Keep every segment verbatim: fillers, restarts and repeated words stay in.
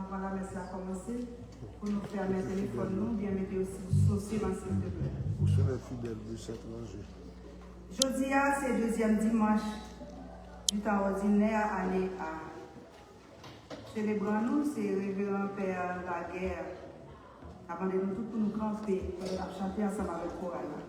Avan lamès la kòmanse, pou nou fèmen telefòn nou, oubyen mete yo sou, sou silans, silteplè. Ou se lè fidèl de sèt ranje. Jodi a, se dezyèm dimanch di tan òdinè ane A. Selebran nou, se Reveran Pè Laguerre. N ap mande nou tout pou nou kanpe pandan n ap chante ansanm avèk koral la.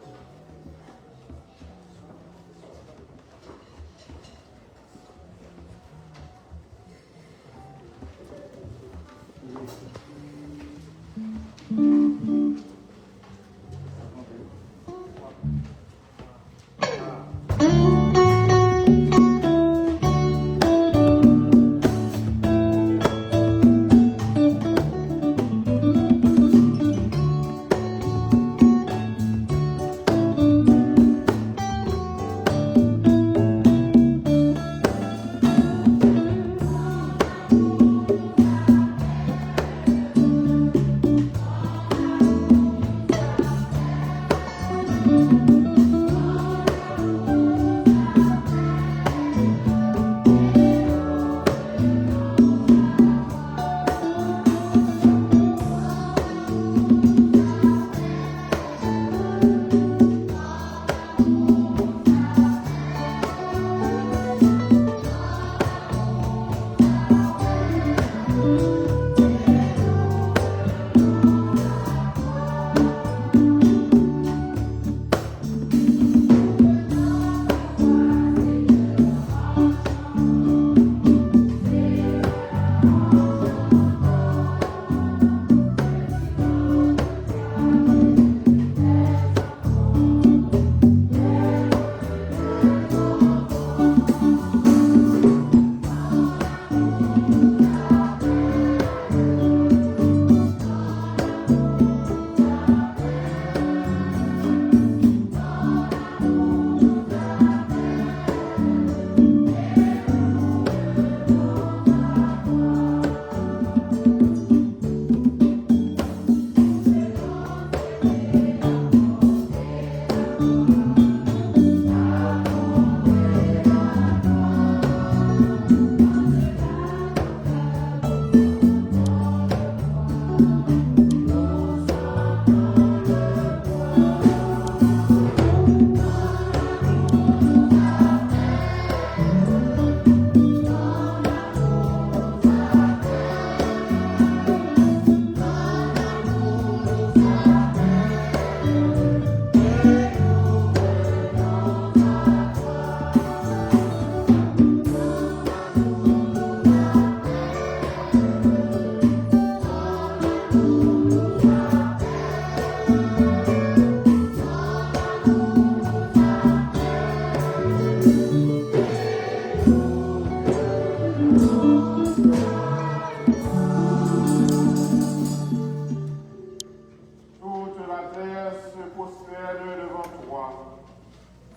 Toute la terre se prosterne devant toi,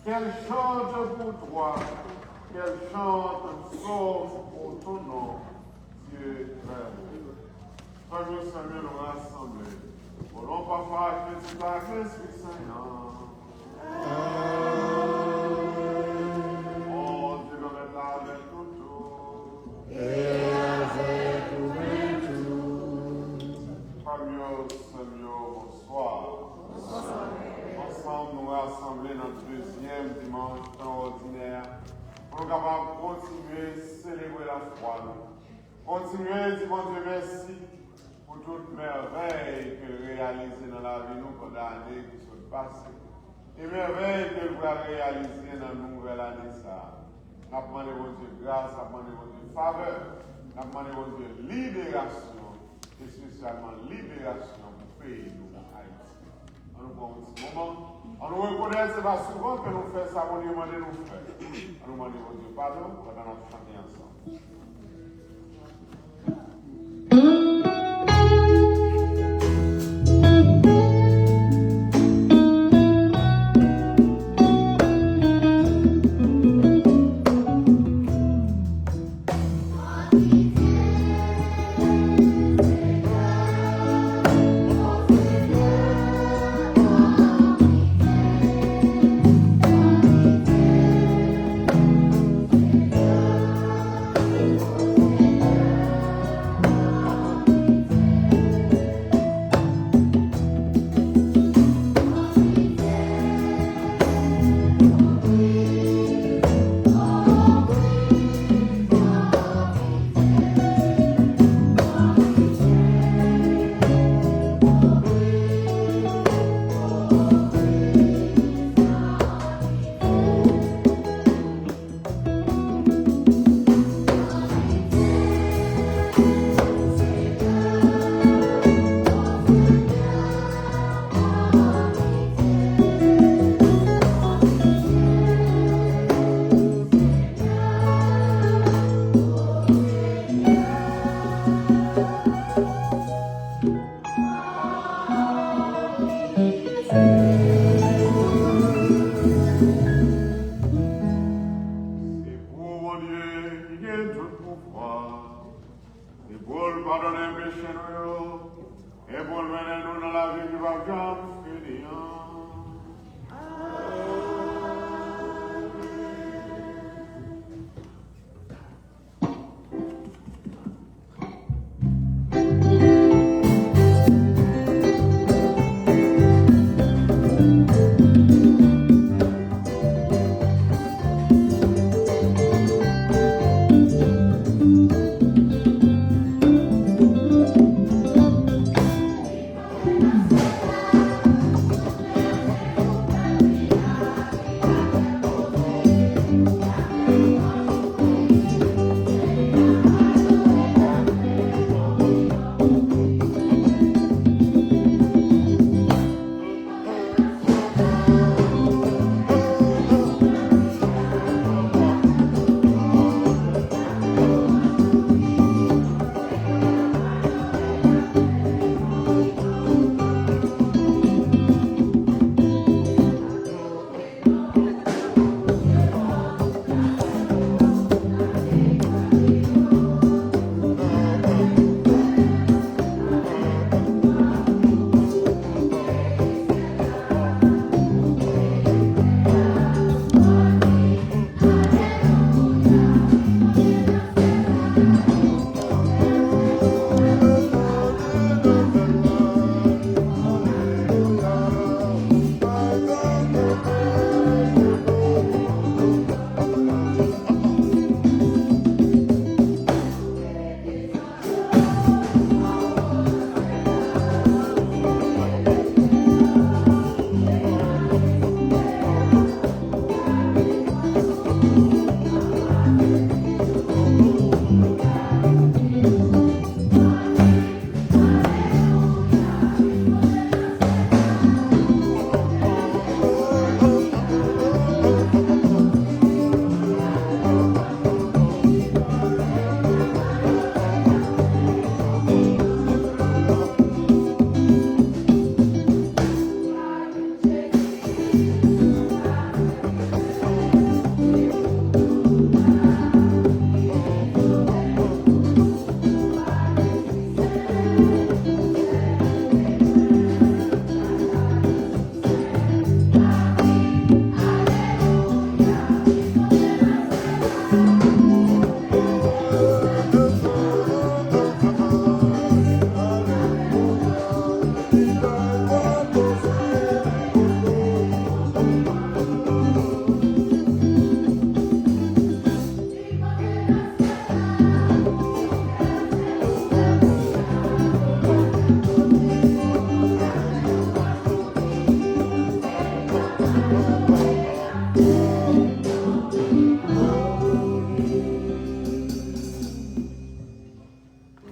qu'elle chante pour toi, qu'elle chante un psaume pour ton nom, Dieu très haut. Frè m yo, sè m yo, nou rasanble o non Papa, Pitit la ak Lespri Sen an. Amen. Bondye nan mèt la avèk nou tout. E avèk ou menm tou. Frè m yo, sè m yo, bonswa. Ansanm, nou rasanble nan dezyèm dimanch tan òdinè a, pou nou kapab kontinye selebre lafwa nou. Kontinye di Bondye mèsi pou tout mèvèy ke l reyalize nan lavi nou pandan ane ki sot pase, e mèvèy ke l pral reyalize nan nouvèl ane sa a. N ap mande Bondye gras, n ap mande Bondye favè, n ap mande Bondye liberasyon, espesyalman liberasyon pou peyi nou, Ayiti. An nou pran yon ti moman. An nou rekonèt se pa souvan ke nou fè sa Bondye mande nou fè. An nou mande Bondye padon pandan n ap chante ansanm. Pou l padone peche nou yo, e pou l mennen nou nan lavi ki p ap janm fini an.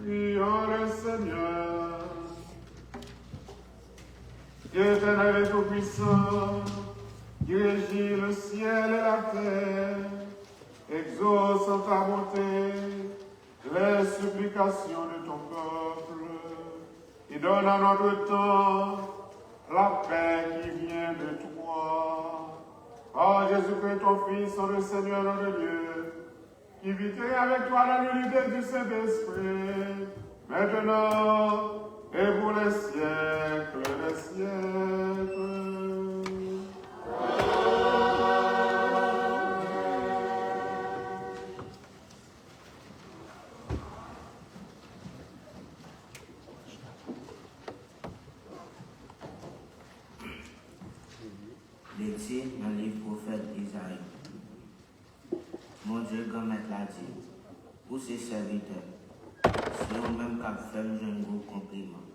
Prions le Seigneur. Éternel et Tout-Puissant, qui régis le ciel et la terre, exauce en ta bonté les supplications de ton peuple et donne à notre temps la paix qui vient de toi. Par Jésus-Christ, ton Fils, le Seigneur, notre Dieu, qui vit et règne avec toi dans l'unité du Saint-Esprit, maintenant et pour les siècles des siècles. Lekti nan liv pwofèt Izayi. Bondye, Granmèt la di, ou se sèvitè m. Se ou menm k ap fè m jwenn gwo konpliman.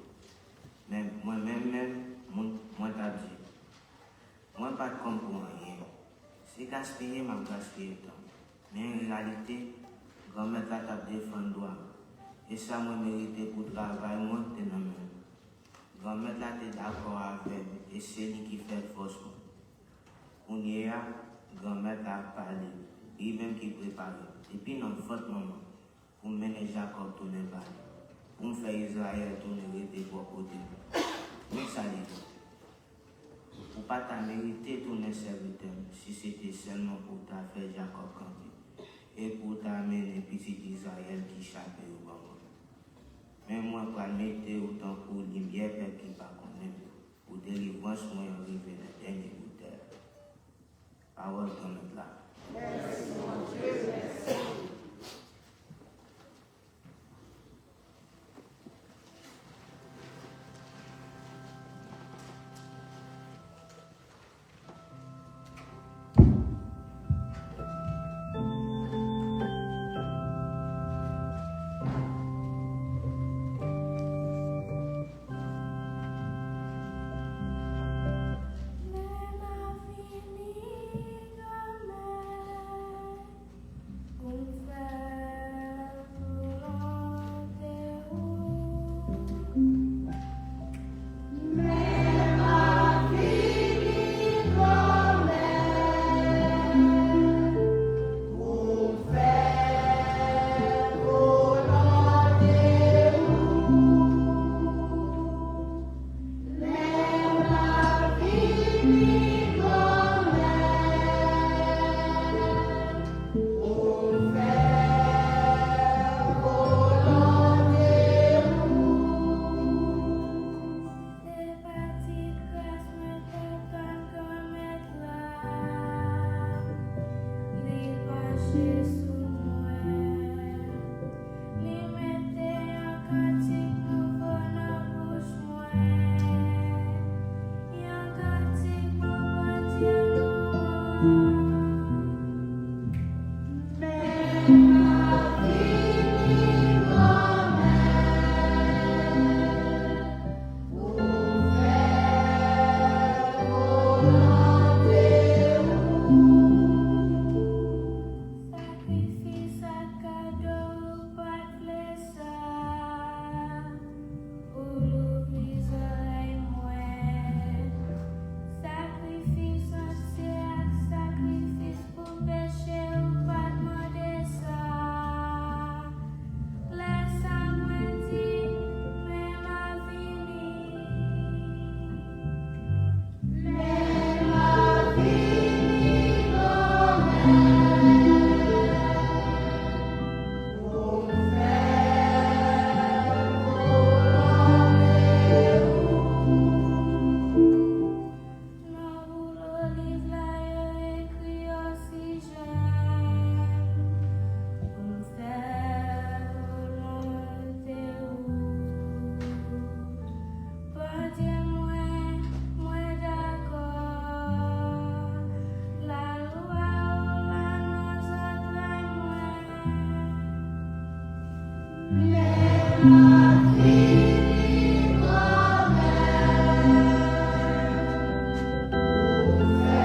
Men mwen menm menm, moun, mwen t ap di, mwen pa t konn pou anyen. Se gaspiye m ap gaspiye tan. Men an reyalite, Granmèt la t ap defann dwa m. E sa mwen merite pou travay mwen te nan men l. Granmèt la te dakò avè m, e se li ki fè fòs mwen. Kounye a, Granmèt la ap pale, li menm ki prepare m depi nan vant manman m, pou m mennen Jakòb tounen pa li, pou m fè Izrayèl tounen rete bò kote m. Men sa li di, ou pa ta merite tounen sèvitè m si se te sèlman pou w ta fè Jakòb kanpe, e pou w ta mennen pitit Izrayèl ki chape yo ban mwen. Mwen pral mete ou tankou limyè pèp ki pa konnen, pou delivrans mwen rive nan dènye bout tè. Pawòl Granmèt la. Se pa ti kras mwen tann Granmèt la, li panche sou mwen. Li mete yon kantik nouvo nan bouch mwen, yon kantik pou Bondye nou an. Men m ap vini Granmèt, pou fè volonte ou. Sakrifis ak kado ou pa t vle sa, ou louvri zòrèy mwen. Sakrifis ansyen ak sakrifis pou peche ou pa t mande sa. Lè sa mwen di, men m ap vini. Men m ap vini Granmèt, pou m fè volonte ou. Nan boul oliv la yo ekri osijè m, pou m fè volonte ou. Bondye mwen, mwen dakò. Lalwa ou la nan zantray mwen. Men m ap vini Granmèt, pou fè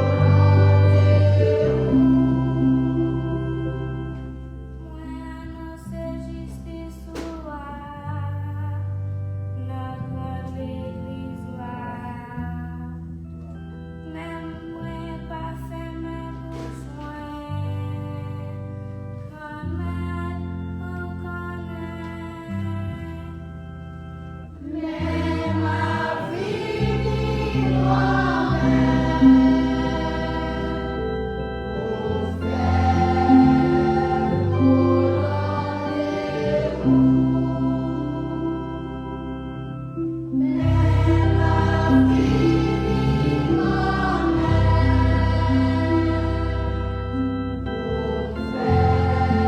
volonte ou. Mwen anonse jistis ou a nan gran legliz la. Men mwen pa fèmen bouch mwen. Granmèt, ou konnen. Men m ap vini Granmèt, pou fè volonte ou. Men m ap vini Granmèt, pou fè volonte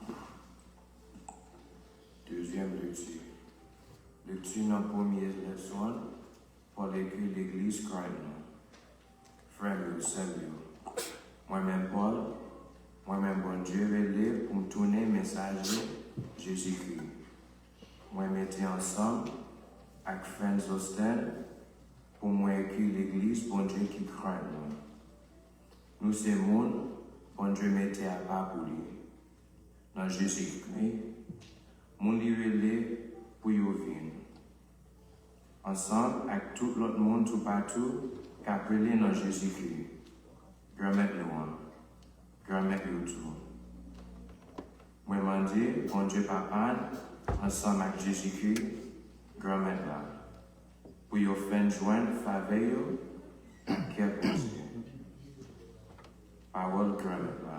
ou. Dezyèm lekti. Lekti nan premye lèson an, Pòl ekri legliz Korent lan. Frè m yo, sè m yo, mwen menm Pòl, mwen menm Bondye rele pou m tounen mesaje Jezikri. Mwen mete ansanm ak frè n Sosten pou mwen ekri legliz Bondye ki Korent lan. Nou se moun Bondye mete apa pou li nan Jezikri, moun li rele pou yo vin, ansanm ak tout lòt moun toupatou k ap rele nan Jezikri, Granmèt nou an, Granmèt yo tou. Mwen mande Bondye Papa n, ansanm ak Jezikri, Granmèt la, pou yo fè n jwenn favè yo ak kè poze. Pawòl Granmèt la.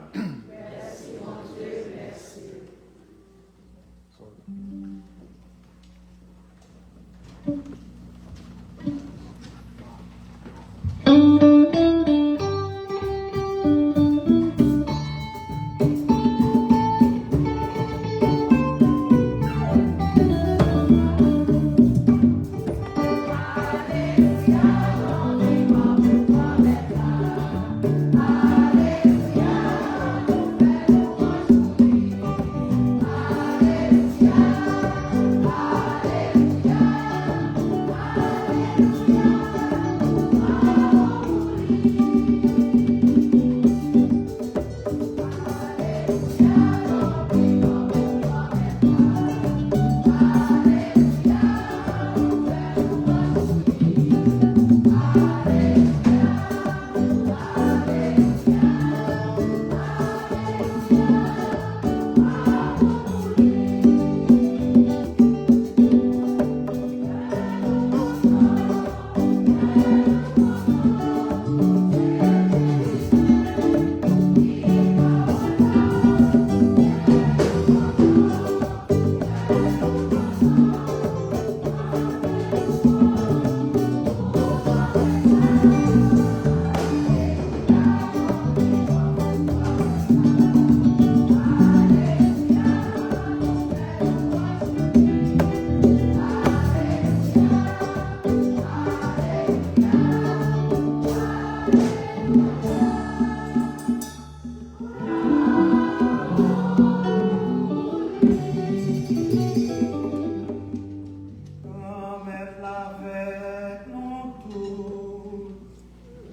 Granmèt la avèk nou tout.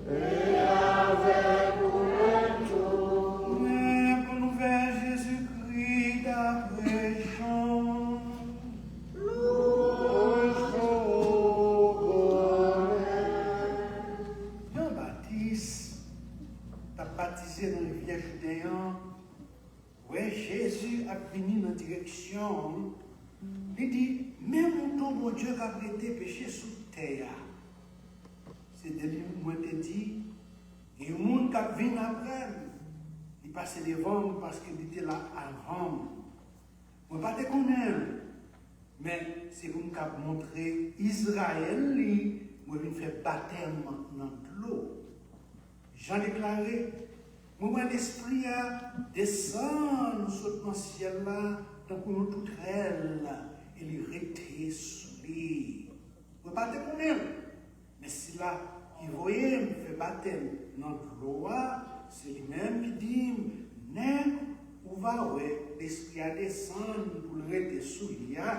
E avèk ou menm tou. Premye Nouvèl Jezikri daprè Jan. Lwanj pou ou, Granmèt. Jan Batis t ap batize nan rivyè Jouden an, wè Jezi ap vini nan direksyon an, li di, "Men mouton Bondye k ap rete peche sou tè a." Se de li mwen te di, "Gen yon moun k ap vin apre m, li pase devan m paske li te la avan m." Mwen pa te konnen l, men se pou m kab montre Izrayèl li mwen vin fè batèm nan dlo. Jan deklare, "Mwen wè Lespri a desann sot nan syèl la tankou yon toutèl, e li rete sou li." Mwen pa te konnen l, men sila ki voye m fè batèm nan dlo a, se li menm ki di m, "Nèg ou va wè Lespri a desann pou l rete sou li a,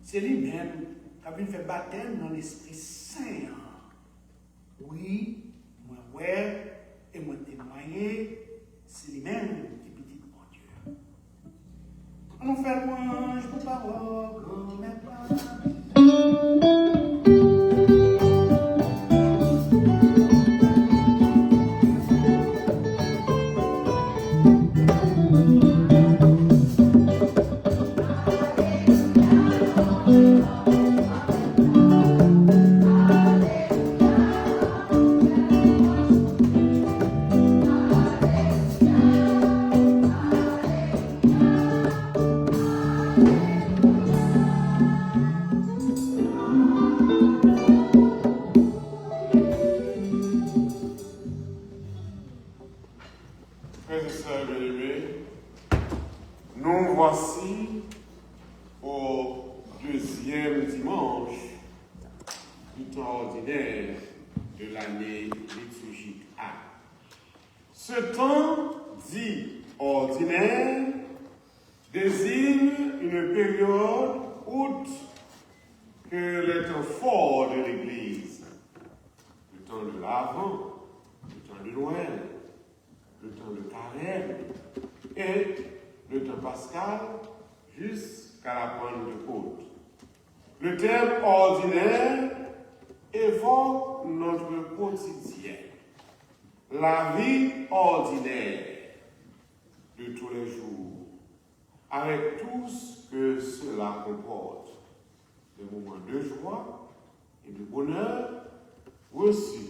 se li menm k ap vin fè batèm nan Lespri Sen an." Wi, mwen wè e mwen temwaye, se li menm ki Pitit Bondye. Ann nou fè lwanj pou pawòl Granmèt la. Frères et sœurs bien-aimés, nous voici au deuxième dimanche du temps ordinaire de l'année liturgique A. Ce temps dit ordinaire désigne une période outre que les temps forts de l'Église, le temps de l'Avent, le temps de Noël, le temps de Carême et le temps pascal jusqu'à la Pentecôte. Le terme ordinaire évoque notre quotidien, la vie ordinaire de tous les jours, avec tout ce que cela comporte, des moments de joie et de bonheur reçus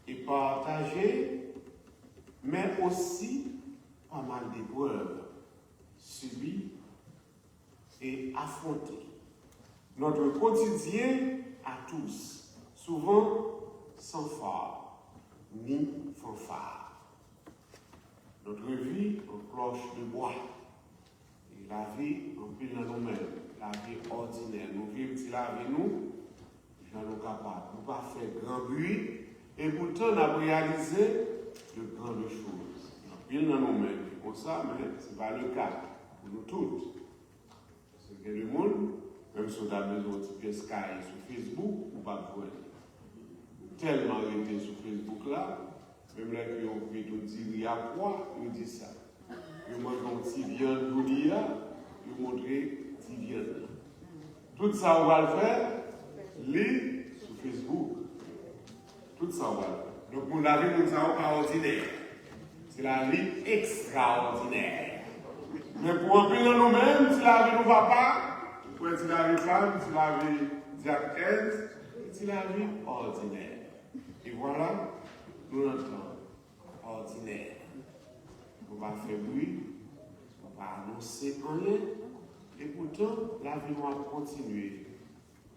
et partagés, mais aussi pas mal d'épreuves subies et affronter notre quotidien à tous, souvent sans phare ni fanfare. Notre vie en cloche de bois. E lavi anpil nan nou menm, lavi òdinè. Nou viv ti lavi nou jan nou kapab. Nou pa fè gran bri, e poutan n ap reyalize de grandes choses. Gen anpil nan nou menm ki konsa, men se pa le ka pou nou tout. Paske gen de moun, menm si w ta bezwen yon ti pyès kay sou Facebook, ou p ap jwenn. Ou tèlman rete sou Facebook la, menm lè ke yo kwit yon diri a pwa, yo di sa. Yo mande yon ti vyann jodi a, yo montre ti vyann nan. Tout sa ou pral fè, li sou Facebook. Tout sa w ap. Donk, moun, lavi moun sa yo pa òdinè. Se lavi ekstraòdinè. Men pou anpil nan nou menm, ti lavi nou papa, ou wè ti lavi pa m, ti lavi Dyak Èz, ti lavi òdinè. E vwala, nou nan tan òdinè. Nou pa fè bri, nou pa anonse anyen, e poutan, lavi nou ap kontinye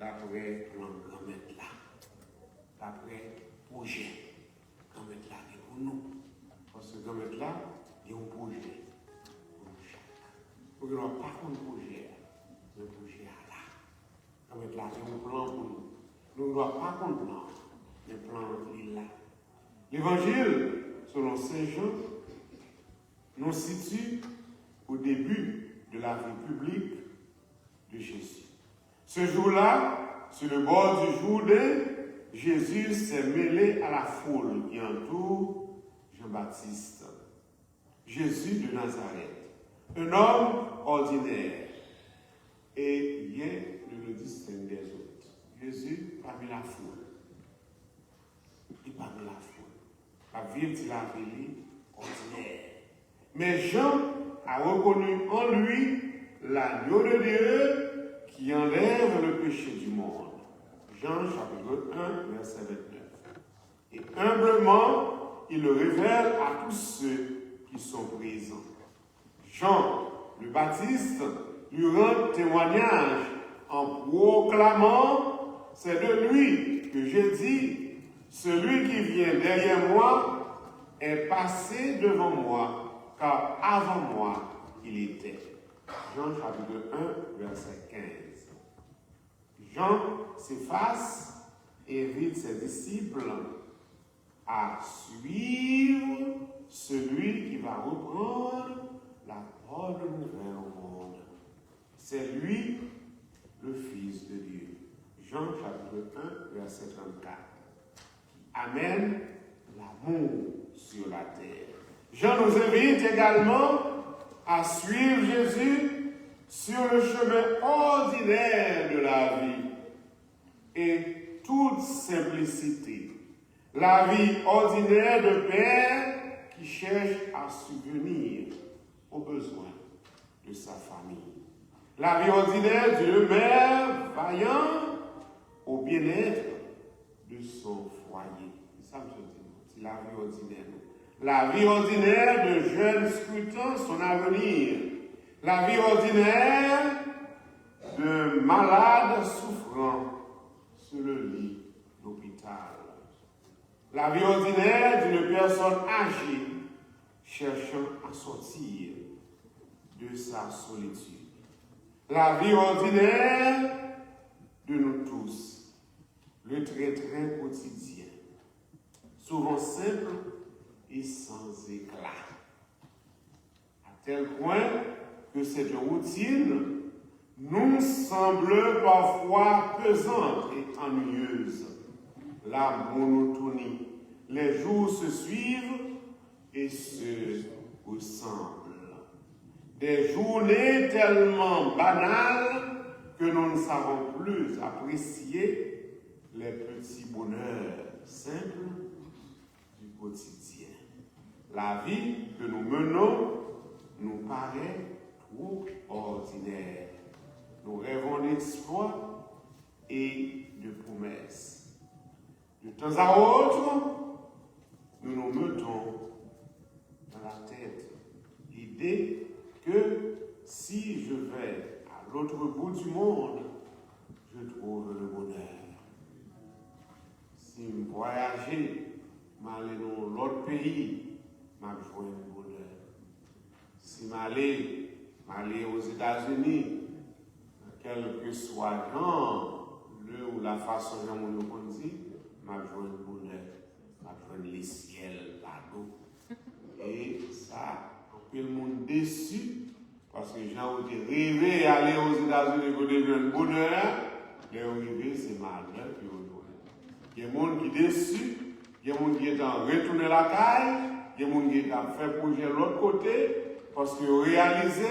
daprè plan Granmèt la. Daprè pwojè Granmèt la gen pou nou. Paske Granmèt la gen yon pwojè pou nou chak. Nou gen dwa pa konn pwojè a, men pwojè a la. Granmèt la gen yon plan pou nou. Nou gen dwa pa konn plan an, men plan an li la. Levanjil selon Sen Jan nous situe au début de la vie publique de Jésus. Ce jour-là, sur le bord du Jourdain, Jésus s'est mêlé à la foule qui entoure Jean-Baptiste. Jésus de Nazareth, un homme ordinaire, et rien ne le distingue des autres. Jésus parmi la foule. Li pami lafoul. L ap viv ti lavi li òdinè. Mais Jean a reconnu en lui l'agneau de Dieu qui enlève le péché du monde. Jean chapitre un, verset vingt-neuf. Et humblement, il le révèle à tous ceux qui sont présents. Jean le Baptiste lui rend témoignage en proclamant, c'est de lui que j'ai dit, celui qui vient derrière moi est passé devant moi, car avant moi il était. Jean chapitre un, verset quinze. Jean s'efface et invite ses disciples à suivre celui qui va reprendre la bonne nouvelle au monde. C'est lui, le Fils de Dieu. Jean chapitre un, verset trente-quatre. Amène l'amour sur la terre. Jean nous invite également à suivre Jésus sur le chemin ordinaire de la vie et toute simplicité. La vie ordinaire d'un père qui cherche à subvenir aux besoins de sa famille. La vie ordinaire d'un maire vaillant au bien-être de son foyer. Se sa m sot di nou. Se lavi òdinè nou. La vie ordinaire d'un jeune scrutant son avenir. La vie ordinaire d'un malade souffrant sur le lit d'hôpital. La vie ordinaire d'une personne âgée cherchant à sortir de sa solitude. La vie ordinaire de nous tous, le train-train quotidien, souvent simple et sans éclat. À tel point que cette routine nous semble parfois pesante et ennuyeuse. La monotonie. Les jours se suivent et se ressemblent. Des journées tellement banales Que nous ne savons plus apprécier les petits bonheurs simples du quotidien. La vie que nous menons nous paraît trop ordinaire. Nous rêvons d'exploits et de promesses. De temps à autre, nous nous mettons dans la tête l'idée que si je vais à l'autre bout du monde, je trouve le bonheur. Si m vwayaje, m ale nan yon lòt peyi, m ap jwenn bonè. Si m ale, m ale Ozetazini, nan kèlkeswa jan, lè ou la fason jan moun yo konn di, m ap jwenn bonè, m ap jwenn lesyèl, pado. E sa, anpil moun desi, paske jan ou te reve ale Ozetazini pou te jwenn bonè a, lè yo rive, se malè pou yo jwenn. Gen moun ki desi, gen moun ki gentan retounen lakay, gen moun ki gentan ap fè pwojè lòt kote, paske yo reyalize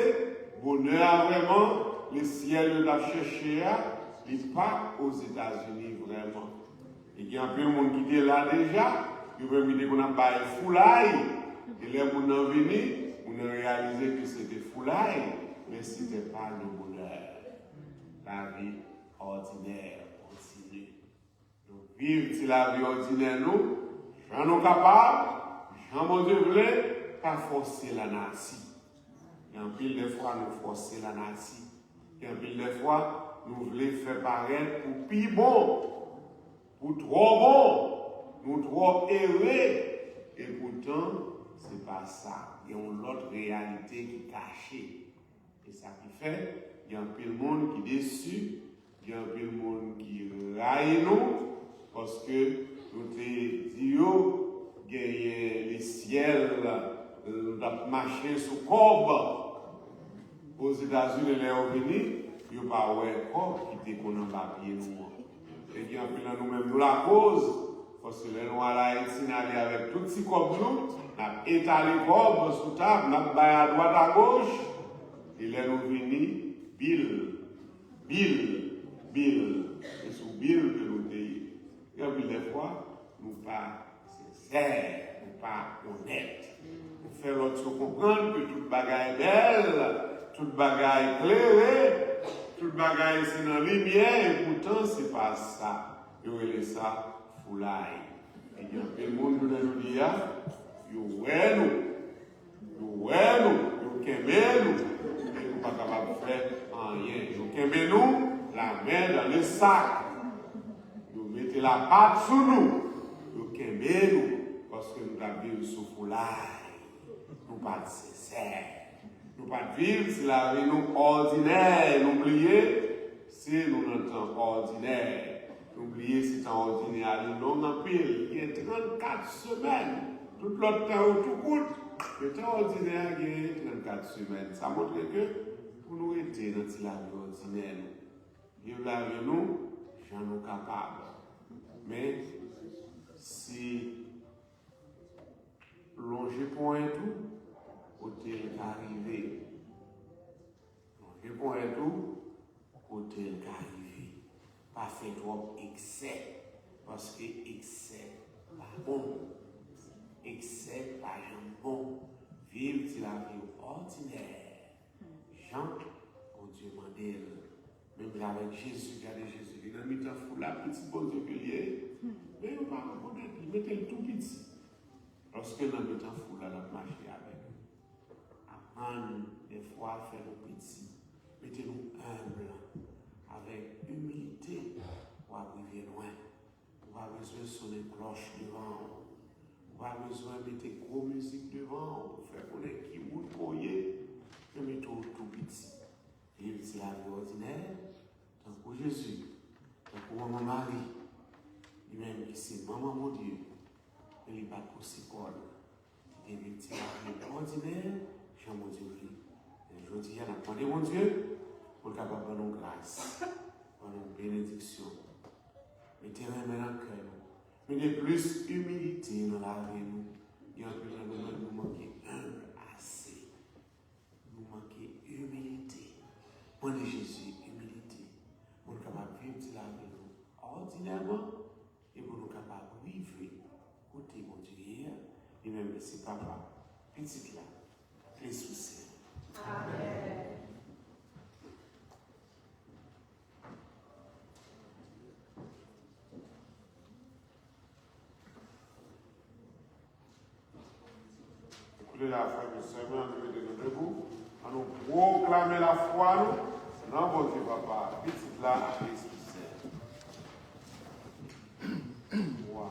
bonè a vrèman, lesyèl yo t ap chèche a, li pa Ozetazini vrèman. E gen anpil moun ki te la deja, yo menm ki te konn ap bay foulay. E lè moun nan vini, moun nan reyalize ke se te foulay, men se te pa le bonè. Lavi òdinè kontinye. Donk, viv ti lavi òdinè nou, jan nou kapab, jan Bondye vle, pa fòse lanati. Gen anpil de fwa nou fòse lanati. Gen anpil de fwa nou vle fè parèt pou pi bon, pou twò bon, nou twò ere. E poutan, se pa sa. Gen yon lòt reyalite ki kache. E sa ki fè, gen anpil moun ki desi, gen anpil moun ki rayi nou, paske nou te di yo genyen lesyèl, nou t ap mache sou kòb. Ozetazini, lè yo vini, yo pa wè kòb ki te konn anba pye nou an. E gen anpil nan nou menm, nou lakoz, paske lè nou al Ayiti, n ale avèk tout ti kòb nou, n ap etale kòb sou tab, n ap bay adwat agoch, e lè nou vini, bil, bil, bil, e sou bil ke nou te ye. Gen anpil de fwa, nou pa sensè, nou pa onèt. Nou fè lòt yo konprann ke tout bagay bèl, tout bagay klere, tout bagay se nan limyè, e poutan se pa sa. Yo rele sa foulay. E gen anpil moun jounen jodi a, yo wè nou, yo wè nou, yo kenbe nou, e nou pa kapab fè anyen. Yo kenbe nou, la main dans le sac. Yo mete lapat sou nou, yo kenbe nou, paske nou t ap viv sou foulay. Nou pa t sensè. Nou pa t viv, se lavi nou òdinè. Nou bliye, se nou nan tan òdinè. Nou bliye, se tan òdinè a, li long anpil. Li gen trannkat semèn. Tout lòt tan yo tou kout. Men tan òdinè a gen trannkat semèn. Sa montre ke pou nou rete nan ti lavi òdinè nou, viv lavi nou jan nou kapab. Men, si lonje ponyèt ou, kote l ka rive. Lonje ponyèt ou, kote l ka rive. Pa fè twòp eksè, paske eksè pa bon. Eksè pa janm bon. Viv ti lavi w òdinè, jan Bondye mande l. Menm jan avèk Jezi, gade Jezi, li nan mitan foul la, pitit Bondye ke li ye. Men yo pa rekonèt li, mete l tou piti. Lòske l nan mitan foul la, l ap mache avèk nou. Aprann dèfwa fè nou piti. Mete nou enb. Avèk imilite, w ap rive lwen. Ou pa bezwen sonnen klòch devan w. Ou pa bezwen mete gwo mizik devan w pou fè konnen ki moun ke w ye. Men mete w tou piti. Viv ti lavi òdinè, tankou Jezi, tankou manman Mari, li menm ki se manman Bondye, men li pa t pouse kò l. Li te viv ti lavi l òdinè, jan Bondye vle. Men jodi a, n ap mande Bondye pou l kapab ban nou gras, ban nou benediksyon. Mete renmen nan kè nou. Mete plis imilite nan lavi nou. Gen anpil nan nou menm, nou manke enb ase. Nou manke imilite. Mande Jezi imilite. Èkstraòdinèman, e pou nou kapab rive kote Bondye ye a, li menm ki se Papa, Pitit la, ak Lespri Sen. Amèn. Koute la, frè m e sè mwen, ann nou mete nou debou, ann nou pwoklame lafwa nou nan Bondye Papa, Pitit la ak Lespri Sen. Wa.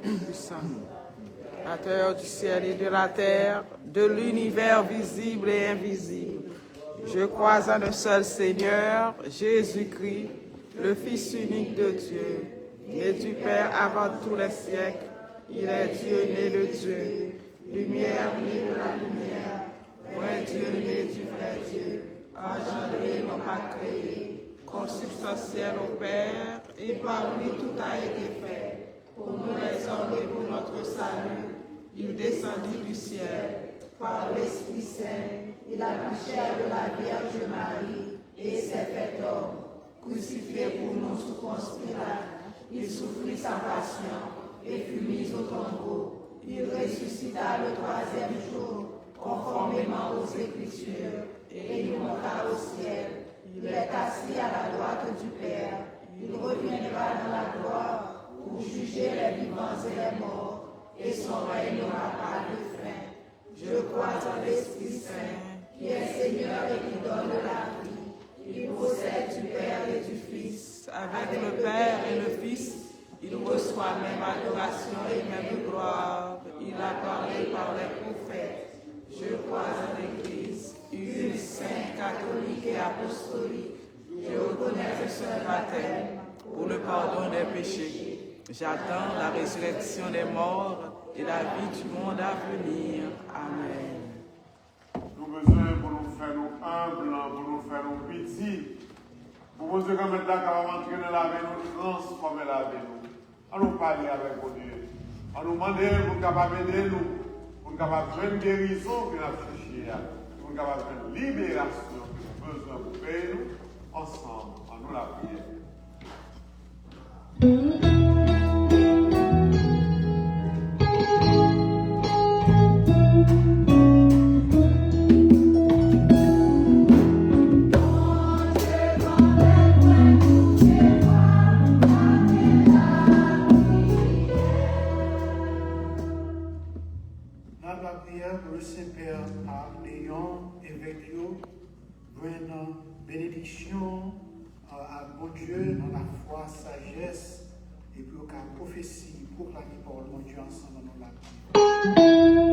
Puissant. Créateur du ciel et de la terre, de l'univers visible et invisible, je crois en un seul Seigneur, Jésus-Christ, le Fils unique de Dieu, né du Père avant tous les siècles. Il est Dieu né de Dieu, lumière née de la lumière, vrai Dieu né du vrai Dieu, engendré, non pas créé, consubstantiel au Père, et par lui tout a été fait. Pour nous les hommes et pour notre salut, il descendit du ciel. Par l'Esprit Saint, il a pris chair de la Vierge Marie et s'est fait homme. Crucifié pour nous sous Ponce Pilate, il souffrit sa passion et fut mis au tombeau. Il ressuscita le troisième jour, conformément aux Écritures, et il monta au ciel. Il est assis à la droite du Père. Il reviendra dans la gloire pour juger les vivants et les morts, et son règne n'aura pas de fin. Je crois en l'Esprit Saint, qui est Seigneur et qui donne la vie, qui procède du Père et du Fils. Avec le Père et le Fils, il reçoit même adoration et même gloire. Il a parlé par les prophètes. Je crois en l'Église, une, sainte, catholique et apostolique. Je reconnais un seul baptême pour le pardon des péchés. J'attends la résurrection des morts et la vie du monde à venir. Amen. Nou bezwen pou nou fè nou enb, pou nou fè nou piti, pou Bondye Granmèt la kapab antre nan lavi nou, transfòme lavi nou. Ann nou pale avèk Bondye. Ann nou mande l pou l kapab ede nou, pou n kapab jwenn gerizon ke n ap chèche a, pou n kapab jwenn liberasyon ke nou bezwen pou peyi nou. Ansanm, ann nou lapriyè. N ap lapriyè pou le Sentpè a, Leyon, evèk yo, jwenn benediksyon ak Bondye nan lafwa, sajès, epi yo ka pwofesi, pwoklame pawòl Bondye ansanm nan lapriyè.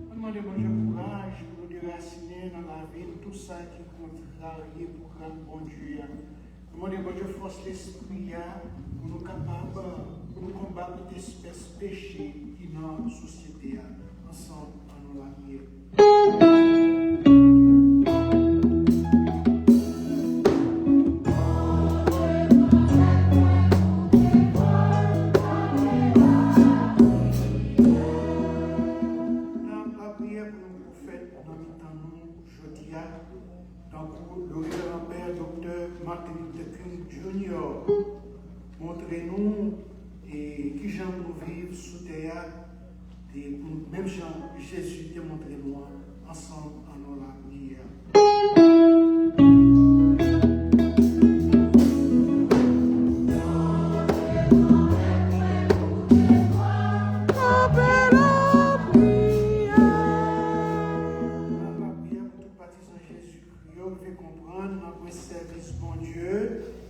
Mwen mande Bondye kouraj pou nou derasinen nan lavi n tou sa ki kontrarye pwogram Bondye a. Nou mande Bondye fòs Lespri a pou nou kapab, pou nou konbat tout espès peche ki nan sosyete a. Ansanm, ann nou lapriyè. N ap lapriyè pou yon pwofèt nan mitan nou jodi a, tankou le Reveran Pè Doktè Martin Luther King Junior montre nou e kijan pou nou viv sou tè a, e pou nou, menm jan Jezi te montre nou an, ansanm ann nou lapriyè. N ap lapriyè pou tout patizan Jezikri yo rive konprann nan pwen sèvis Bondye,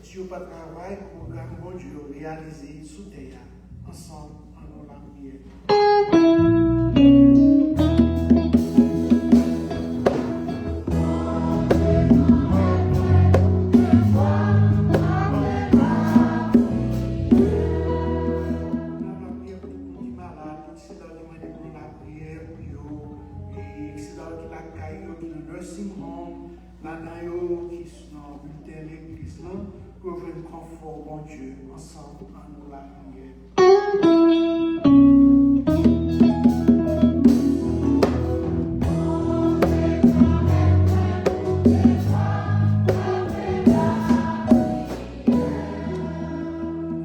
si yo pa travay, pwogram Bondye yo reyalize sou tè a. Ansanm, ann nou lapriyè. N ap lapriyè pou tout moun ki malad, tout sila yo ki mande pou nou lapriyè pou yo, e sila yo ki lakay yo, ki nan nursing home, ladan yo ki nan bilten legliz lan, pou yo jwenn konfò Bondye. Dye, ansanm, ann nou lapriyè. N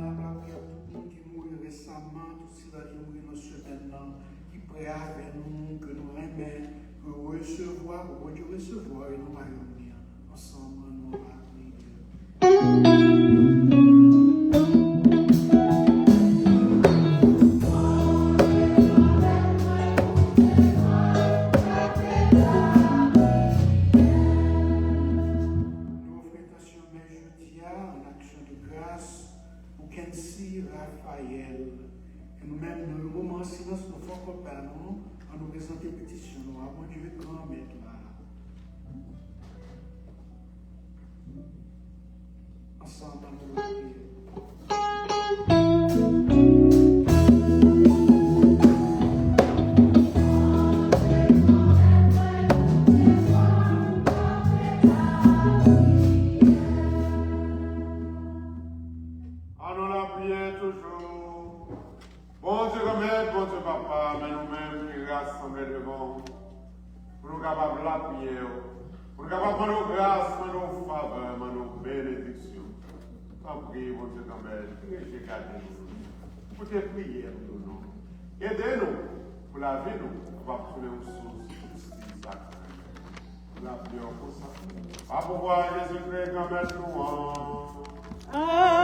ap lapriyè pou tout moun ki mouri resaman, tout sila ki mouri nan semèn nan, ki prè avè nou, ke nou renmen, ke resevwa, ke Bondye resevwa yo nan wayòm li an. Ansanm, ann nou lapriyè. Nou ofri entansyon mè jodi a an aksyon de gras pou Kency Raphaël. E nou menm, nan yon moman an silans, nou fè kòb ba nou, ann nou prezante petisyon nou a Bondye, Granmèt la. Ansanm, ann nou lapriyè. Ann nou lapriyè toujou. Bondye Granmèt, Bondye Papa, men nou menm ki rasanble devan w, pou nou kapab lapriyè w, pou nou kapab mande w gras, mande w favè, mande w benediksyon. Tanpri, Bondye Granmèt, vire je gade nou. Koute priyè nou, non. Ede nou pou lavi nou kapab tounen yon sous jistis ak lapriyè konsa. Pa pouvwa Jezikri, Granmèt nou an. Amen.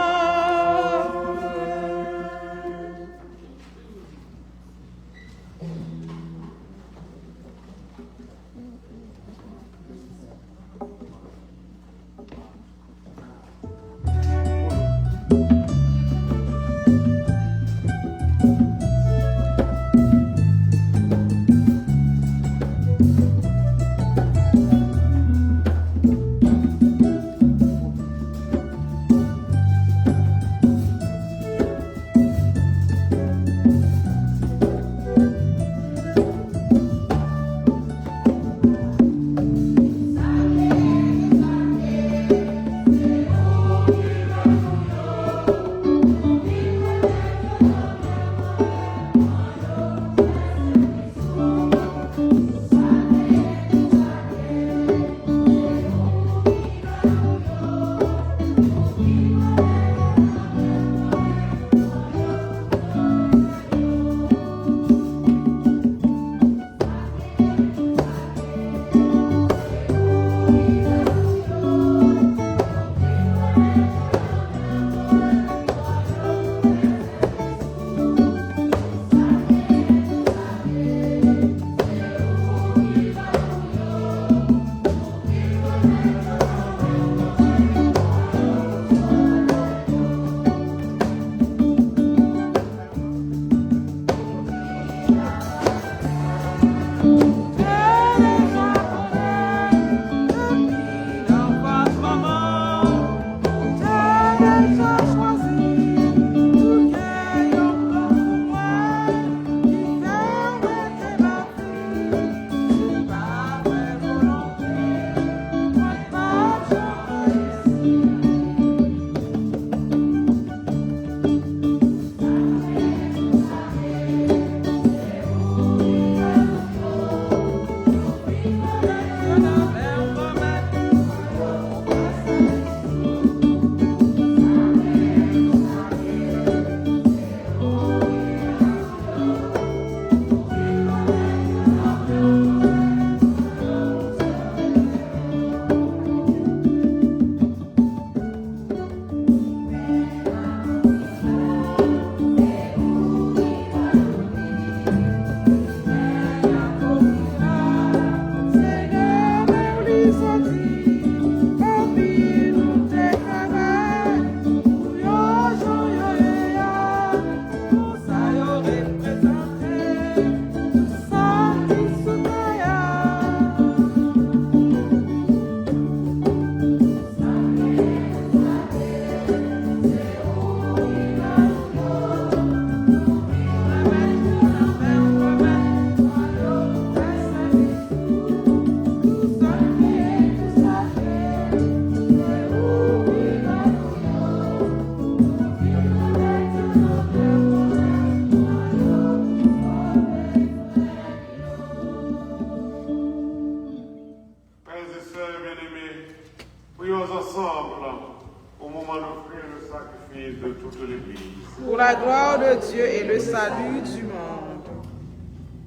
Et de toute l'Église. Pour la gloire de Dieu et le salut du monde.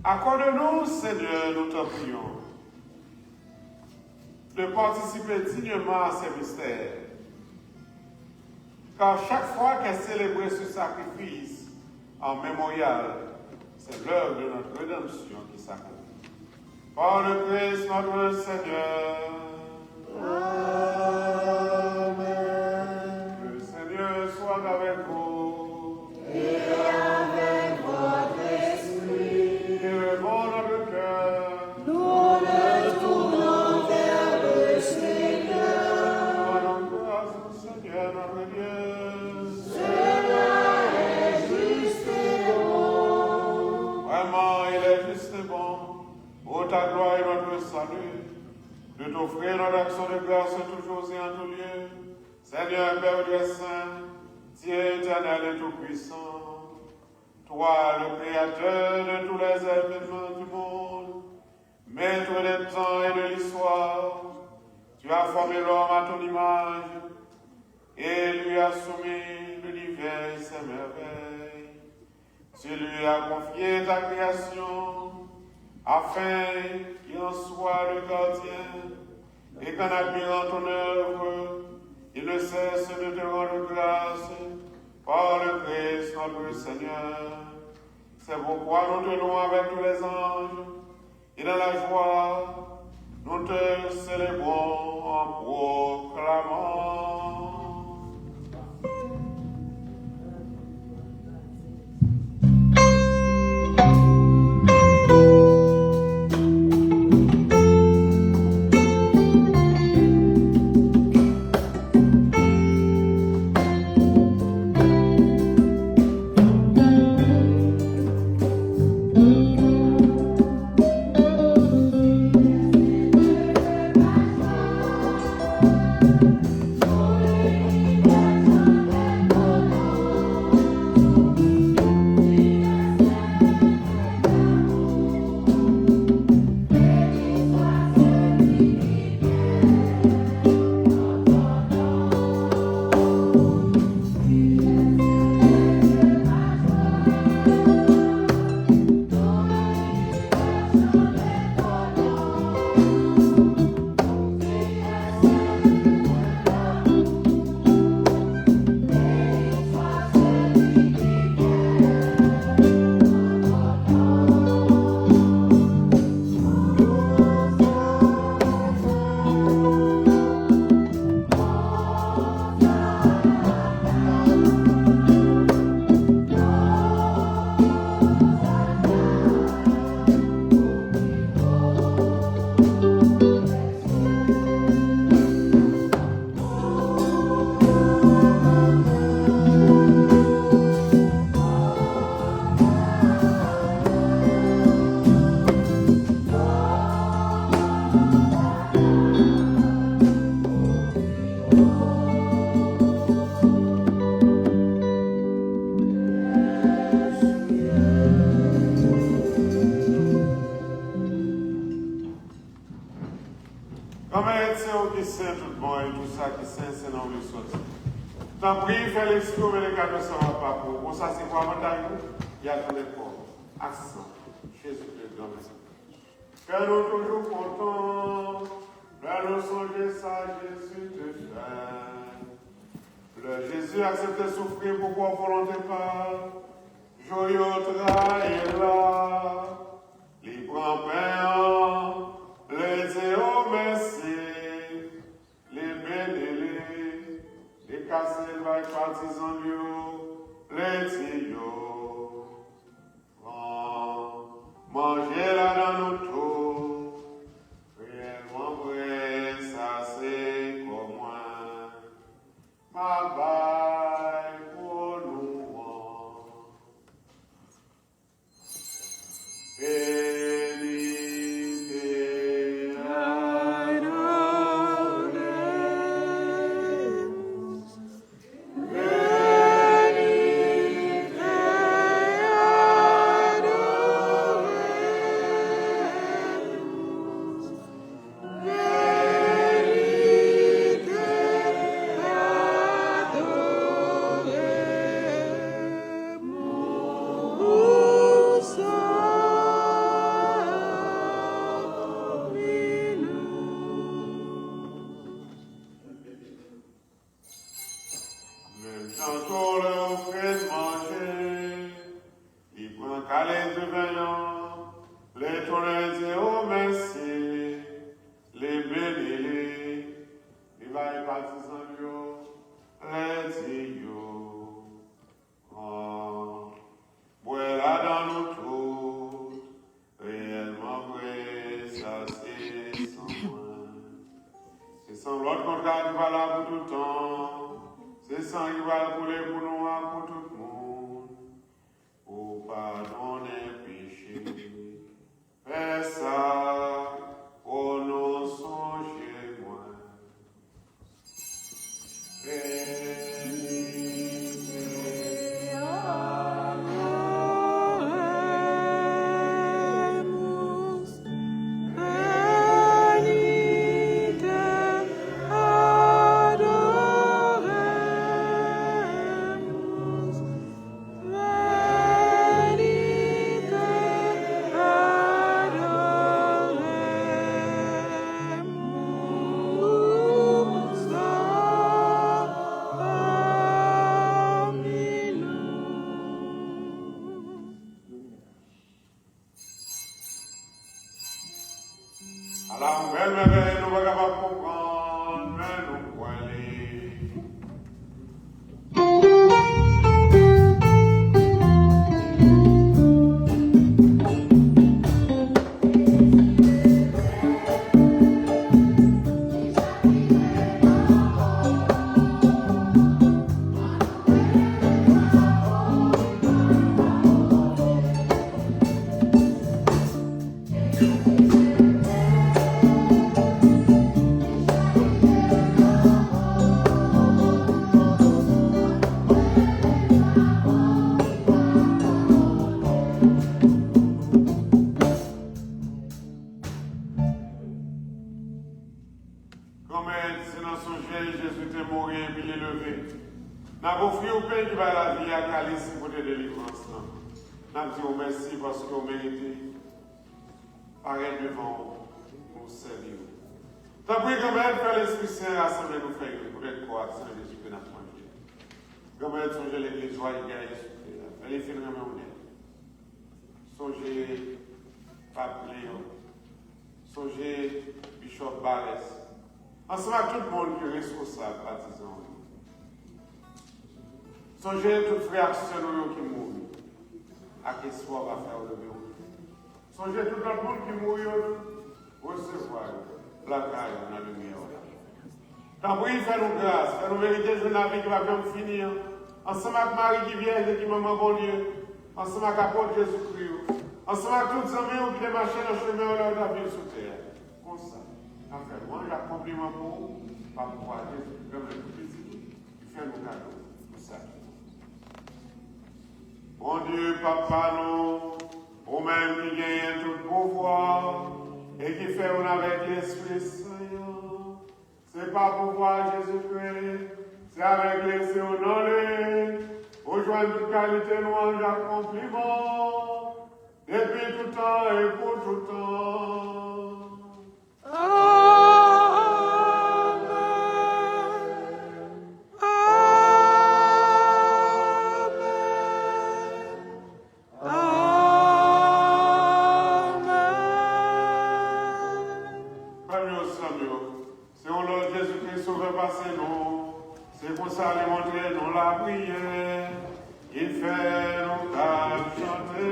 Accorde-nous, Seigneur, nous t'en prions, de participer dignement à ces mystères, car chaque fois qu'est célébré ce sacrifice en mémorial, c'est l'œuvre de notre rédemption qui s'accomplit. Par le Christ notre Seigneur. Amen. Le Seigneur soit avec vous. Et avec votre esprit. Élevons notre cœur. Nous le tournons vers le Seigneur. Rendons grâce au Seigneur notre Dieu. Cela est juste et bon. Vraiment, il est juste et bon, pour ta gloire et notre salut, de t'offrir notre action de grâce toujours et en tout lieu. Seigneur, Père des saints, Dieu éternel et tout-puissant, toi, le créateur de tous les événements du monde, maître des temps et de l'histoire, tu as formé l'homme à ton image et lui as soumis l'univers et ses merveilles. Tu lui as confié ta création afin qu'il en soit le gardien et qu'en admirant ton œuvre, il ne cesse de te rendre grâce par le Christ notre Seigneur. C'est pourquoi nous te louons avec tous les anges et dans la joie, nous te célébrons en proclamant. Granmèt, se ou ki sen tout bon, e tou sa ki sen, se nan ou li sòti. Tanpri, fè Lespri ou mete kado sa w ap pa pou ou. Konsa, se pou avantaj nou, y a tounen kò ak san Jezikri, Granmèt. Kè nou toujou kontan lè nou sonje sa Jezi te fè. Lè Jezi aksepte soufri pou kò volonte pa l, jou yo trayi l la, li pran pen an, li di ou mèsi, li beni li, li kase l bay patizan l yo, li di yo, pran, manje ladan nou tou, reyèlman vre, sa se kò mwen, m ap bay pou nou an. Beni te adore. Beni La yon bèl mèvèy nou pa kapab konprann, men nou kwè li. Granmèt, se nan sonje Jezi te mouri epi li leve. N ap ofri w pen ki bay lavi a, kalis ki pote delivrans lan. N ap di w mèsi paske w merite parèt devan w pou sèvi w. Tanpri, Granmèt, fè Lespri Sen rasanble nou, fè youn poutèt kò ak san Jezikri n ap manje. Granmèt, sonje legliz w a, li gaye sou tè a. Fè li fin renmen w nèt. Sonje Pap Leon. Sonje Bichòp Barès. Ansanm ak tout moun ki reskonsab patizan w yo. Sonje tout frè ak sè nou yo ki mouri. Ak espwa w pa fè yo leve w. Sonje tout lòt moun ki mouri yo tou. Resevwa yo lakay ou nan limyè w la. Tanpri, fè nou gras, fè nou merite jwenn lavi ki p ap janm fini an, ansanm ak Mari ki vyèj e ki manman Bondye, ansanm ak apot Jezikri yo, ansanm ak tout zanmi w ki te mache nan chemen w lè w t ap vin sou tè a. Konsa, n ap fè lwanj ak konpliman pou ou, pa pouvwa Jezikri, Granmèt ou, Pitit ou, ki fè nou kado tout sa ki bon. Bondye, Papa nou, ou menm ki genyen tout pouvwa e ki fè youn avèk Lespri Sen an, se pa pouvwa Jezikri, se avèk Lespri ou nan li, ou jwenn tout kalite lwanj ak konpliman, depi tout tan e pou tout tan. Amèn. Amèn. Amèn. Frè m yo, sè m yo, se yon lòd Jezikri Sovè pase nou. Se konsa li montre nou lapriyè. Ki fè nou ka chante.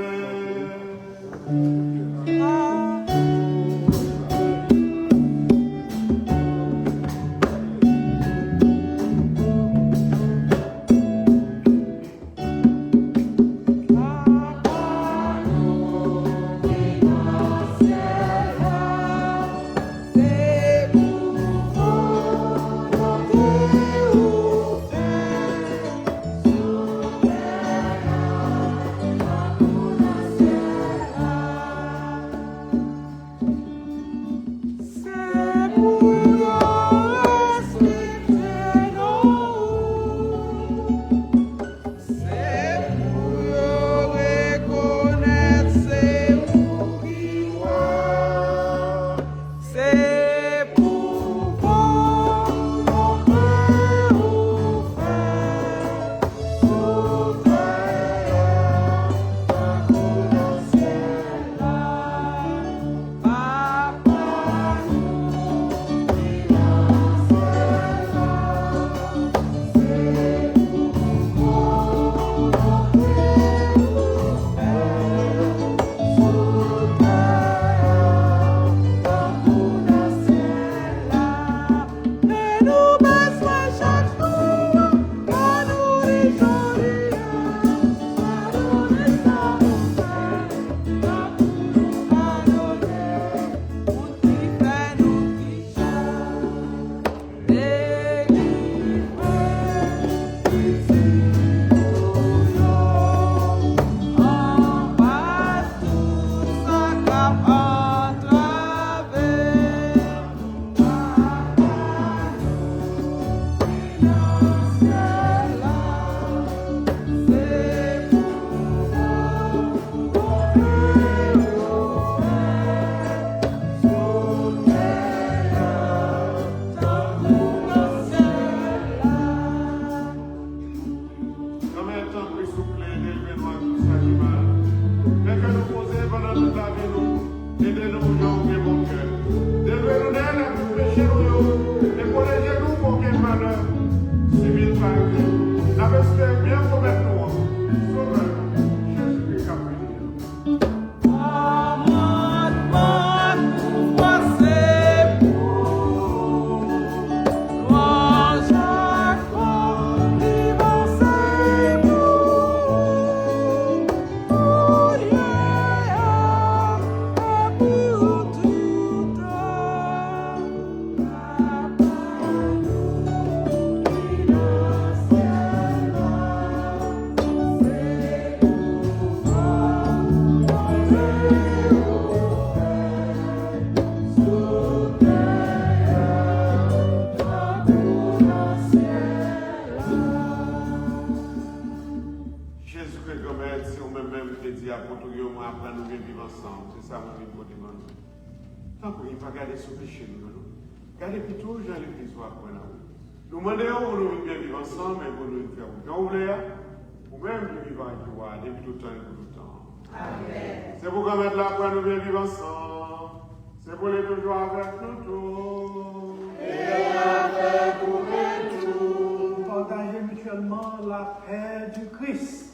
Se pou yo rekonèt se ou ki wa. Se pou volonte ou fè sou tè a tankou nan syèl la. Granmèt, tanpri, souple, delivre nou ak tout sa ki mal. Fè kè nou poze pandan tout lavi nou. Ede nou pou jan ou gen bon kè. Jezikri Granmèt, se ou menm menm ki te di apot ou yo, "Mwen aprann nou byen viv ansanm." Se sa mwen vin pote ban nou. Tanpri, pa gade sou peche nou yo, non. Gade pito jan legliz ou aprann an. Nou mande w pou nou vin byen viv ansanm e pou nou vin fè w jan w vle a. Ou menm ki vivan e ki wa depi tout tan e pou tout tan. Amèn. Se pou Granmèt la aprann nou byen viv ansanm. Se pou li toujou avèk nou tou. E avèk ou menm tou. Pataje mityèlman lapè di Kris.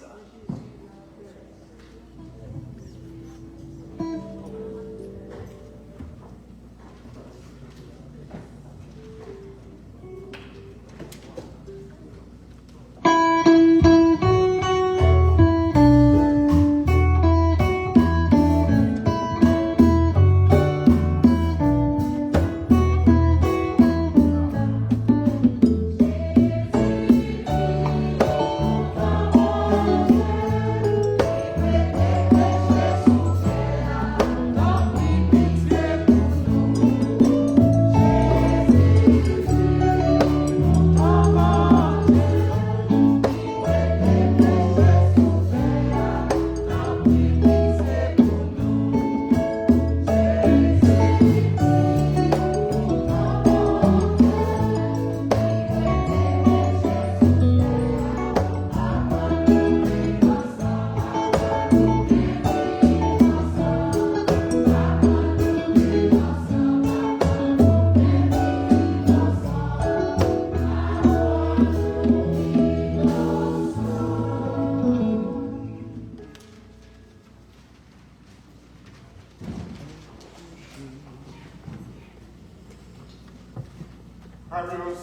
Fabio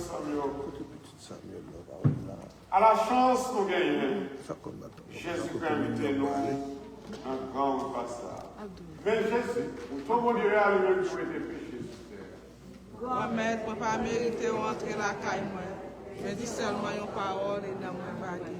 Samuel. Ala chans nou genyen. Jezikri envite nou nan gran repa sa. Men Jezi, mouton Bondye a, li menm ki mete peche sou tè a. Granmèt, mwen pa merite w antre lakay mwen, men di sèlman yon pawòl e nanm mwen va geri.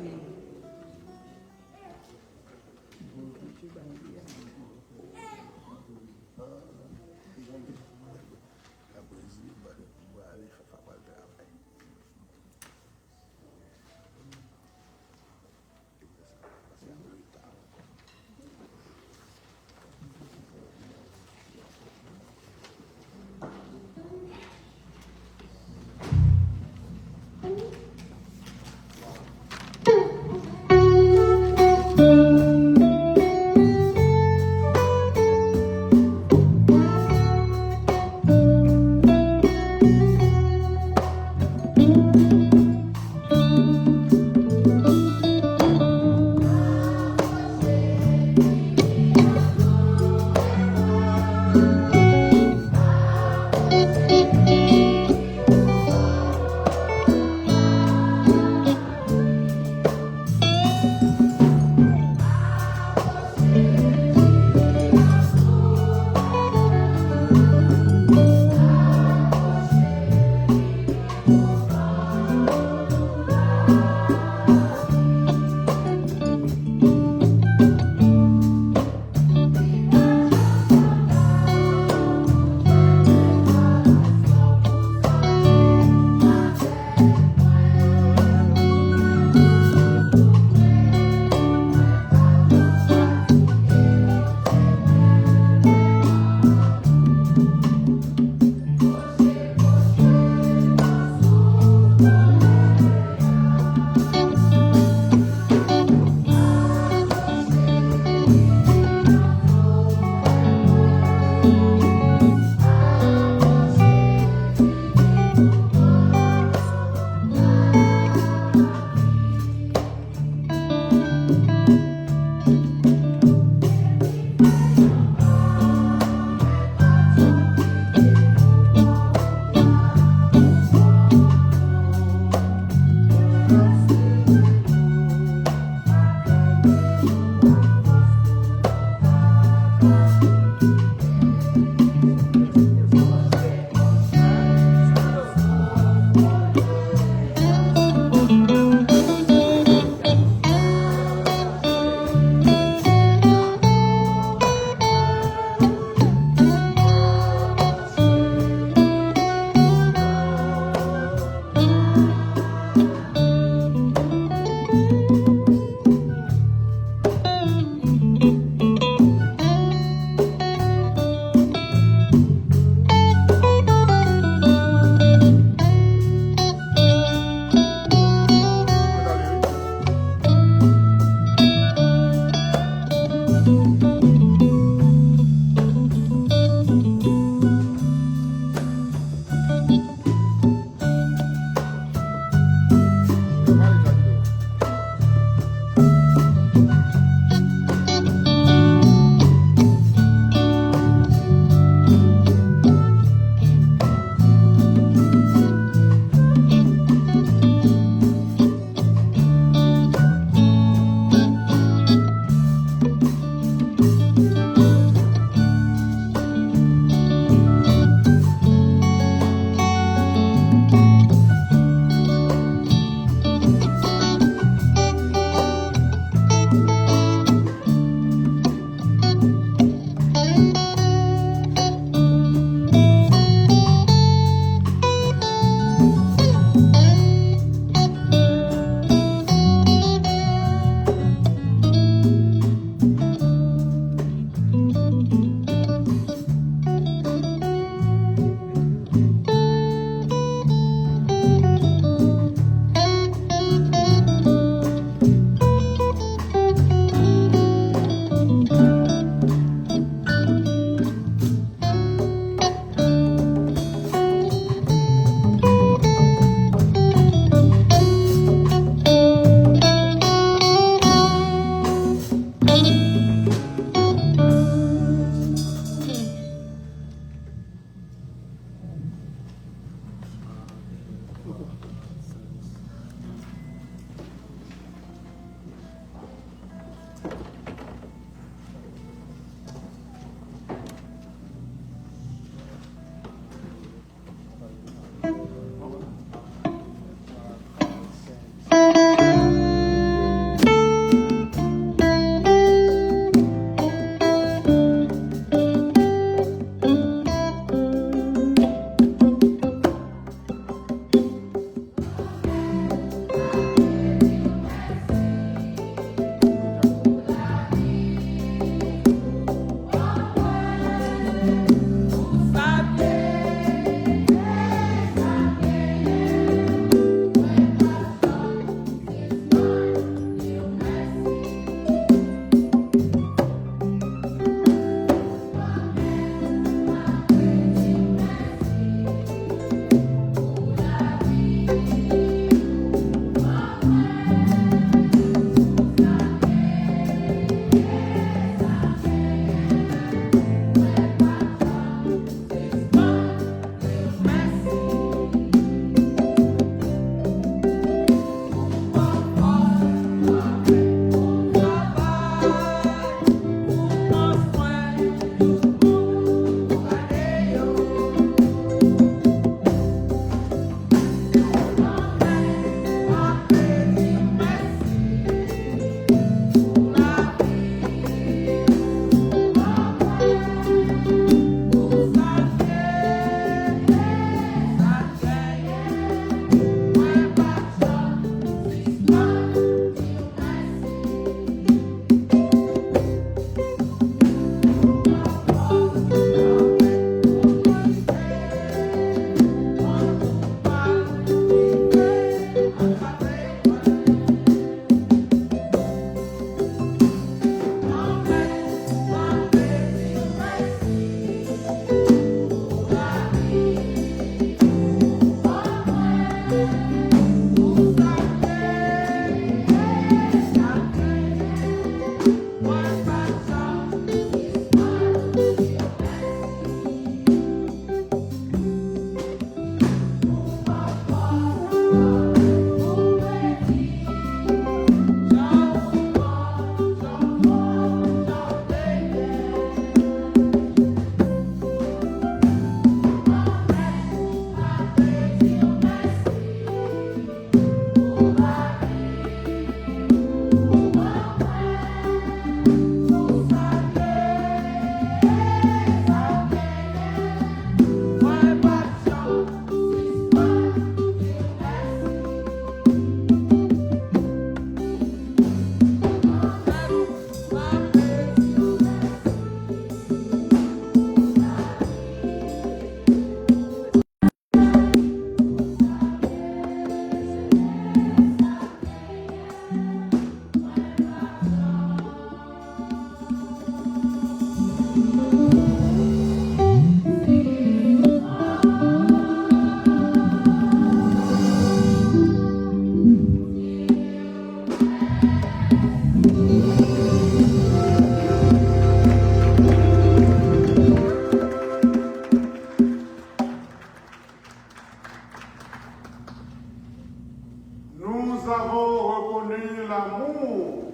Nous avons reconnu l'amour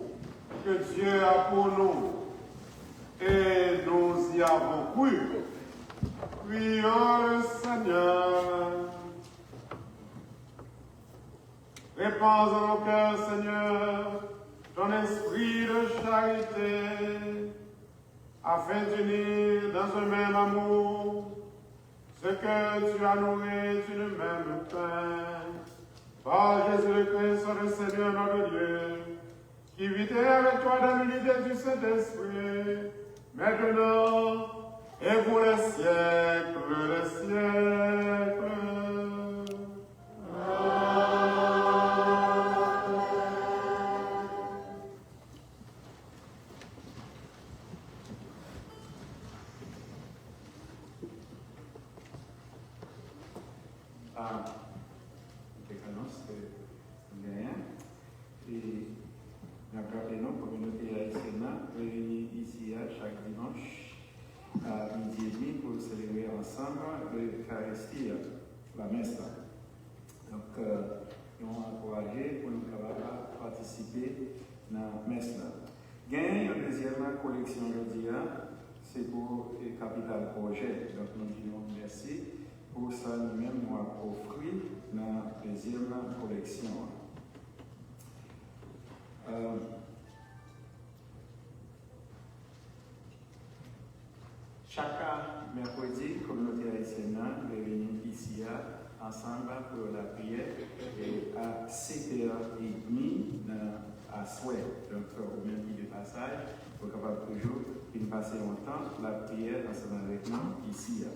que Dieu a pour nous et nous y avons cru. Prions le Seigneur. Répands dans nos cœurs, Seigneur, ton esprit de charité, afin d'unir dans un même amour ceux que tu as nourris d'une même faim. Par Jésus le Christ, le Seigneur notre Dieu, qui vit et règne avec toi dans l'unité du Saint-Esprit, maintenant et pour les siècles des siècles. Amen. Ah, kèk anons ke nou genyen. E n ap raple nou, kominote ayisyèn nan reyini isi a chak dimanch a midi edmi pou selebre ansanm Lekaristi a, lamès la. Donk, euh, nou ankouraje pou nou kapab patisipe nan mès la. Dezyèm koleksyon jodi a, se pou, e, Kapital Pwojè. Donk, nou di nou mèsi pou sa nou menm nou ap ofri nan dezyèm koleksyon an. Euh, Chak mèkredi, kominote ayisyèn nan reyini isi a ansanm pou lapriyè e a sèt è edmi nan aswè. Donk, ou menm ki de pasaj, ou kapab toujou vin pase yon tan lapriyè ansanm avèk nou isi a.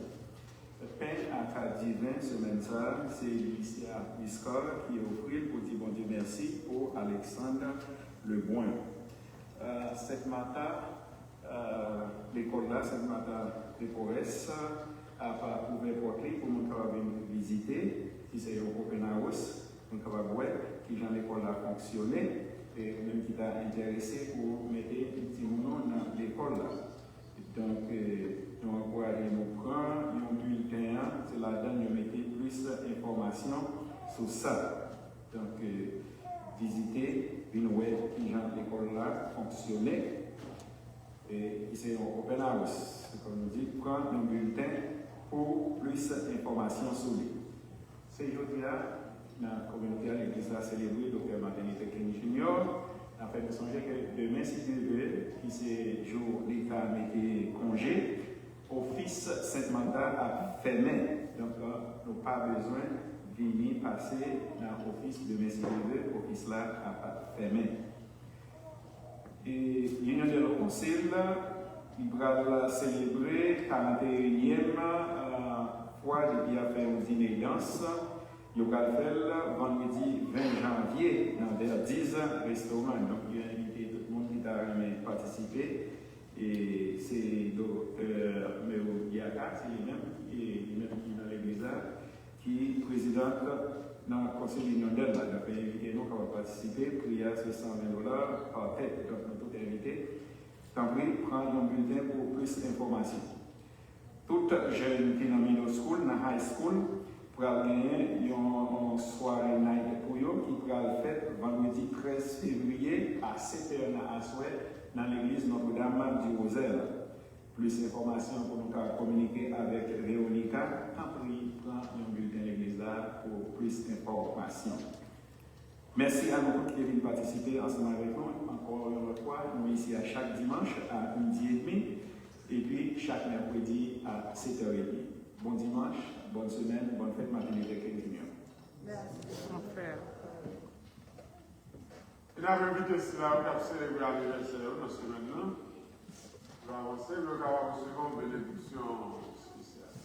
Pen ak diven semèn sa a, se Lucia Biscar ki ofri l pou di Bondye mèsi pou Alexandre Lebrun. Euh, Sent Mata, euh, lekòl la, Sent Mata de Porès, ap ouvè pòt li pou moun kapab vin vizite, ki se yon open house, moun kapab wè kijan lekòl la fonksyone, e ou menm ki ta enterese pou mete timoun ou nan lekòl la. Donk, eh, nou ankouraje nou pran yon bilten an, se ladan yo mete plis enfòmasyon sou sa. Donk, eh, vizite, vin wè kijan lekòl la fonksyone, e ki se yon open house. Se kòm nou di, pran yon bilten pou plis enfòmasyon sou li. Se jodi a, nan kominote a, legliz la selebre Doktè Martin Luther King Junior. N ap fè nou sonje ke demen, si Dye vle, ki se jou li ka mete konje, ofis Sent Mata ap fèmen. Donk, nou pa bezwen vini pase nan ofis demen, si Dye vle, ofis la ap fèmen. E Union del Council, li pral selebre karanteyinyèm, euh, fwa depi y ap fè yon dine dans. Yo pral fè l vandredi ven janvye nan Verdi's Restaurant. Donk, yo envite tout moun ki ta renmen patisipe. E se Doktè Mero Diaca, se li menm, e li menm ki nan legliz la, ki prezidant nan Konsèy Linyon Dèl la. Donk, envite nou kapab patisipe. Pri a se san ven dola pa tèt. Donk, nou tout envite. Tanpri, pran yon bilten pou plis enfòmasyon. Tout jèn ki nan middle school, nan high school, pral genyen yon, yon sware night pou yo ki pral fèt vandredi trèz fevriye a sèt è nan aswè nan legliz Notre-Dame du Rosaire. Plis enfòmasyon pou nou ka kominike avèk Veronica, tanpri pran yon bilten legliz la pou plis enfòmasyon. Mèsi a nou tout ki te vin patisipe ansanm avèk nou. Ankò yon lòt fwa, nou isi a chak dimanch a midi edmi, epi chak mèkredi a sèt è edmi. Bon dimanch, bòn semèn, bòn fèt Martin Luther King Junior. Mèsi. Mon frè. E n ap envite sila yo k ap selebre anivèsè yo nan semèn nan pou yo avanse, pou yo kapab resevwa yon benediksyon espesyal.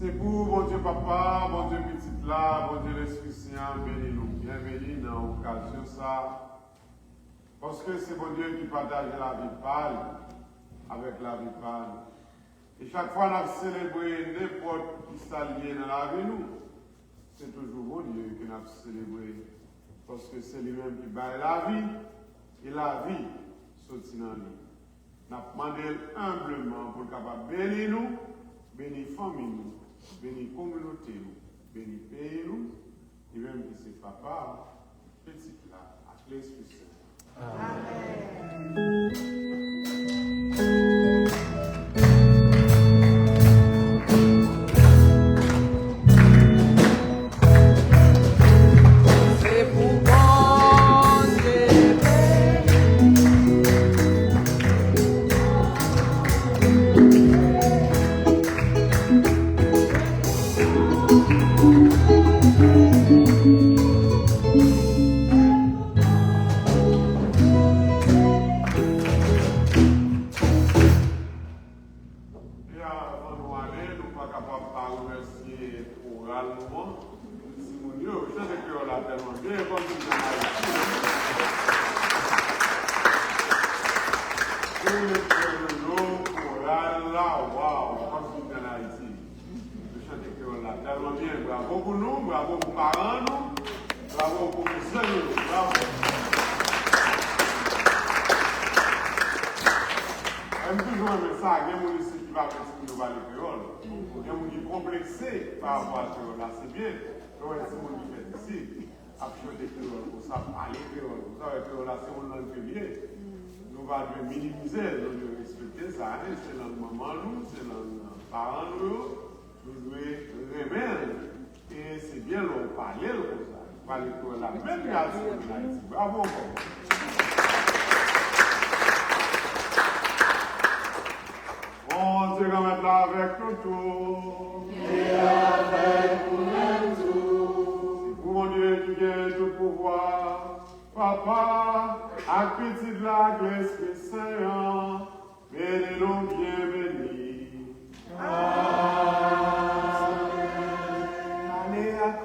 Se pou Bondye Papa, Bondye Pitit la, Bondye Lespri Sen an beni nou. Byenveni nan okazyon sa a. Paske se Bondye ki pataje lavi pa li avèk lavi pa nou. E chak fwa n ap selebre nenpòt ki sa l ye nan lavi nou, se toujou Bondye ke n ap selebre. Paske se li menm ki bay lavi, e lavi soti nan li. N ap mande l enbleman pou l kapab beni nou, beni fanmi nou, beni kominote nou, beni peyi nou, li menm ki se Papa a, Pitit la ak Lespri Sen. Amèn. Se pou Bondye beni. Kòm tout moun ann Ayiti, se le Koral la, waw, kòm tout moun ann Ayiti. Nou chante kreyòl la tèlman byen. Bravo pou nou, bravo pou paran nou, bravo pou pwofesè nou, bravo. M toujou renmen sa, gen moun isit ki pa vle timoun yo pale kreyòl. Gen moun ki konplekse pa rapò a kreyòl la, se byen. Lè w wè timoun ki fèt isit ap chante kreyòl konsa, ap pale kreyòl konsa, wè kreyòl la se yon lang ke l ye. Nou pa dwe minimize l, nou dwe respekte sa, hein. Se lang manman nou, se lang paran nou yo. Nou dwe renmen l. E se byen lè w pale l konsa. Pale kreyòl la menm jan ak timoun Ayiti. Bravo ankò. Bondye Granmèt la avèk nou tout. E avèk ou menm tou. Se pou Bondye ki gen tout pouvwa, Papa, ak Pitit la, ak Lespri Sen an, beni nou byen beni. Amèn. Ale ak